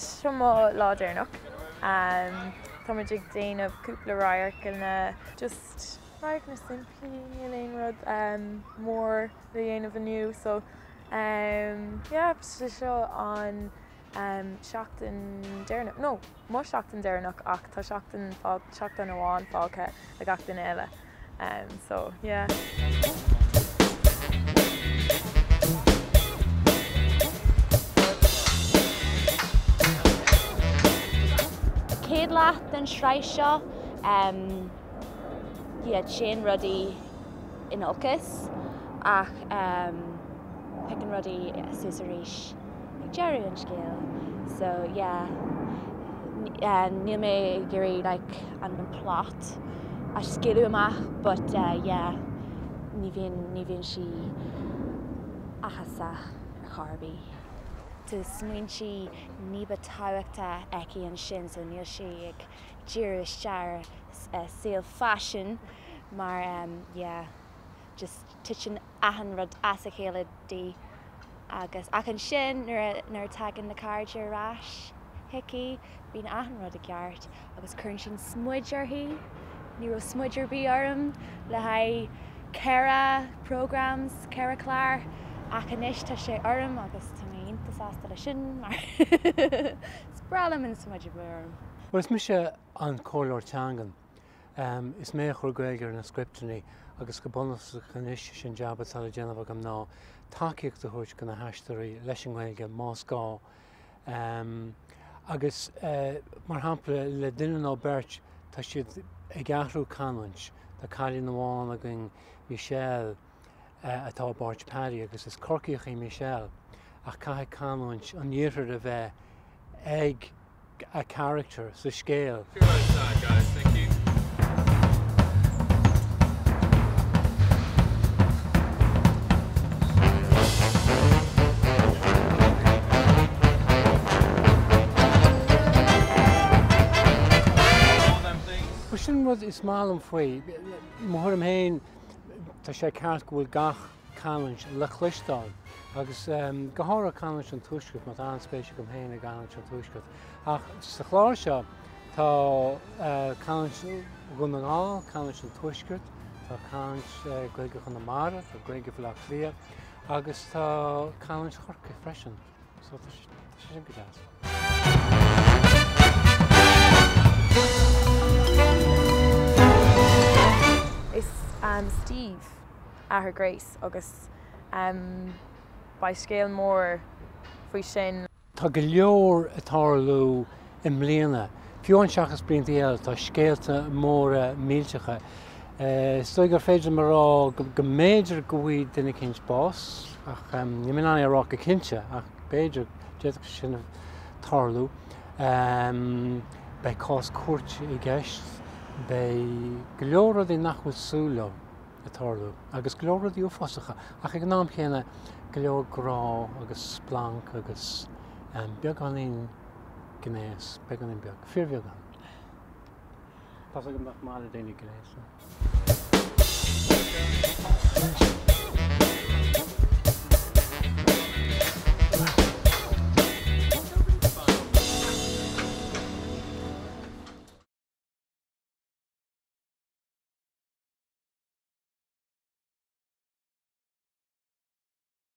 Seo mo lá deireanach. Tá muid ag déanamh cúpla radharcanna, just radharcanna simplí, níl aon rud mór le dhéanamh inniu so yeah, seo an seachtain deireanach, no, mo sheachtain deireanach ach tá seachtain seachtain amháin fágtha ag gach duine eile so yeah. Chéad leath den sraith seo, yeah, téann rudaí in olcas ach piocann rudaí suas arís ag deireadh an scéil. So yeah, níl mé ag iarraidh like an plot a scaoileadh amach but yeah, ní bhíonn, ní bhíonn sí áthasach ar chor ar bith. Tá smaointí ní ba tábhachta aici ansin so níl sí ag díriú isteach ar saol faisin mar yeah, just titeann achan rud as a chéile di agus ach ansin nuair a nuair a tagann na cairde ar ais chuici bíonn achan rud i gceart agus cuireann sin smid uirthi. Ní raibh smid ar bith orm le haghaidh 4 programs, 4 chlár ach anois tá sé orm agus tá mé iontach sásta leis sin mar is breá liom an smid a bheith orm. Bhuel is mise an comhairleoir teangan. Is mé a chuir Gaeilge ar na scripteanna agus go bunúsach anois is é an jab atá le déanamh agam ná tacaíocht a thabhairt do na haisteoirí leis an nGaeilge más gá. Agus mar shampla le duine nó beirt tá siad ag athrú canúint. Tá cailín amháin againn, Michelle, atá i bpáirt Paddy agus is Corcaíoch í Michelle ach caithfidh canúint an iarthair a bheith ag a character sa scéal. Bhuel sin an rud is maith liom faoi. Mo thuairim féin, tá sé ceart go bhfuil gach canúint le cloisteáil agus go háirithe canúint an Tuaiscirt mar tá an-spéis agam féin i gcanúint an Tuaiscirt. Ach sa chlár seo tá canúint Dhún na nGall, canúint an Tuaiscirt, tá canúint Gaeilge Chonamara, tá Gaeilge Bhaile Átha Cliath agus tá canúint Chorcaí freisin. So tá sé sin go deas. Is Steve athair Grace agus beidh scéal mór faoi sin. Tá go leor ag tarlú i mbliana, fiú amháin seachas blianta eile, tá scéalta móra millteacha. Is dóigh gur féidir liom a rá go mb'fhéidir go bhfaighidh duine eicínt bás, ach níl mé in ann é a rá go cinnte, ach b'fhéidir, d'fhéadfadh sé sin tarlú. Beidh cás cúirte i gceist, beidh go leor rudaí nach bhfuil súil leo. ag tarlú, agus go leor rudaí uafásacha, ach ag an am chéanna go leor grá agus splanc agus beagáinín gnéas, beagáinín beag, fíorbheagán. Tá's agam nach maith le daoine gnéas.